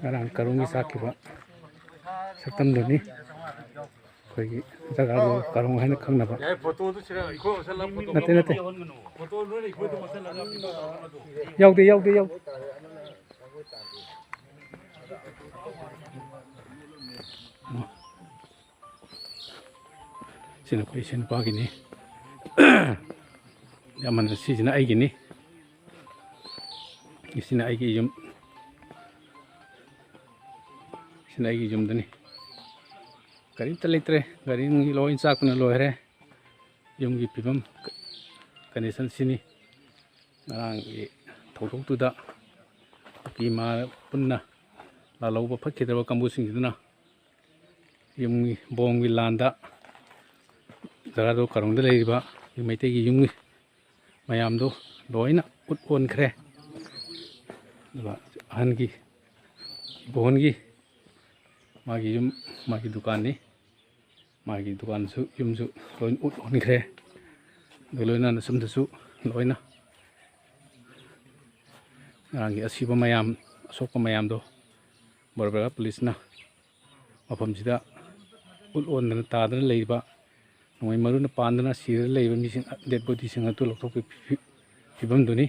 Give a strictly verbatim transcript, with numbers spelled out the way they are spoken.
ꯉꯔꯥꯡ ꯀꯥꯔꯣꯡꯒꯤ ꯆꯥꯛꯈꯤꯕ ꯁꯛꯇꯝꯗꯨꯅꯤ꯫ ꯑꯩꯈꯣꯏꯒꯤ ꯖꯒꯥꯗꯣ ꯀꯥꯔꯣꯡ ꯍꯥꯏꯅ ꯈꯪꯅꯕ꯫ ꯌꯥꯏ, ꯐꯣꯇꯣꯗꯨ ꯁꯤꯔ ꯑꯩꯈꯣꯏ ꯃꯁꯦꯜ ꯂꯪ ꯐꯣꯇꯣ ꯅꯠꯇꯦ, ꯅꯠꯇꯦ꯫ ꯐꯣꯇꯣ ꯅꯣꯏꯅ ꯑꯩꯈꯣꯏꯗ ꯃꯁꯦꯜ ꯂꯪ ꯌꯥꯎꯗꯦ, ꯌꯥꯎꯗꯦ, ꯌꯥꯎꯗꯦ꯫ ꯁꯤꯅ ꯑꯩꯈꯣꯏ ꯏꯆꯤꯟ ꯅꯨꯄꯥꯒꯤꯅꯤ꯫ ꯑꯃꯅ ꯁꯤꯁꯤꯅ ꯑꯩꯒꯤꯅꯤ꯫ ꯁꯤꯅ ꯑꯩꯒꯤ ꯌꯨꯝ꯫ ꯁꯤꯅ ꯑꯩꯒꯤ ꯌꯨꯝꯗꯅꯤ꯫ ꯀꯔꯤꯝꯇ ꯂꯩꯇ꯭ꯔꯦ꯫ ꯒꯥꯔꯤ ꯅꯨꯡꯒꯤ ꯂꯣꯏ ꯆꯥꯛꯇꯅ ꯂꯣꯏꯔꯦ꯫ ꯌꯨꯝꯒꯤ ꯐꯤꯕꯝ, ꯀꯟꯗꯤꯁꯟ ꯁꯤꯅꯤ꯫ ꯉꯔꯥꯡꯒꯤ ꯊꯧꯗꯣꯛꯇꯨꯗ ꯀꯨꯀꯤ ꯏꯃꯥ ꯄꯨꯟꯅ ꯂꯥꯜꯍꯧꯕ ꯐꯠꯈꯤꯗ꯭ꯔꯕ ꯀꯥꯡꯕꯨꯁꯤꯡꯁꯤꯗꯨꯅ ꯌꯨꯝꯒꯤ, ꯕꯣꯝꯒꯤ ꯂꯥꯟꯗ ꯖꯒꯥꯗꯣ ꯀꯥꯔꯣꯡꯗ ꯂꯩꯔꯤꯕ ꯃꯩꯇꯩꯒꯤ ꯌꯨꯝꯒꯤ ꯃꯌꯥꯝꯗꯣ ꯂꯣꯏꯅ ꯎꯠ ꯑꯣꯟꯈ꯭ꯔꯦ꯫ ꯑꯗꯨꯒ ꯑꯍꯟꯒꯤ, ꯏꯕꯣꯍꯟꯒꯤ ꯃꯥꯒꯤ ꯌꯨꯝ, ꯃꯥꯒꯤ ꯗꯨꯀꯥꯟꯅꯤ꯫ ꯃꯥꯒꯤ ꯗꯨꯀꯥꯟꯁꯨ, ꯌꯨꯝꯁꯨ ꯂꯣꯏꯅ ꯎꯠ ꯑꯣꯟꯈ꯭ꯔꯦ꯫ ꯑꯗꯨꯒ ꯂꯣꯏꯅꯅ ꯁꯣꯝꯗꯁꯨ ꯂꯣꯏꯅ ꯉꯔꯥꯡꯒꯤ ꯑꯁꯤꯕ ꯃꯌꯥꯝ, ꯑꯁꯣꯛꯄ ꯃꯌꯥꯝꯗꯣ ꯕꯣꯔꯕꯦꯂꯥ ꯄꯨꯂꯤꯁꯅ ꯃꯐꯝꯁꯤꯗ ꯎꯠ ꯑꯣꯟꯗꯅ ꯇꯥꯗꯅ ꯂꯩꯔꯤꯕ, ꯅꯣꯡꯃꯩ ꯃꯔꯨꯅ ꯄꯥꯟꯗꯅ ꯁꯤꯔ ꯂꯩꯔꯤꯕ ꯃꯤꯁꯤꯡ, ꯗꯦꯗ ꯕꯣꯗꯤꯁꯤꯡ ꯑꯗꯨ ꯂꯧꯊꯣꯛꯄꯒꯤ ꯐꯤ-, ꯐꯤꯕꯝꯗꯨꯅꯤ꯫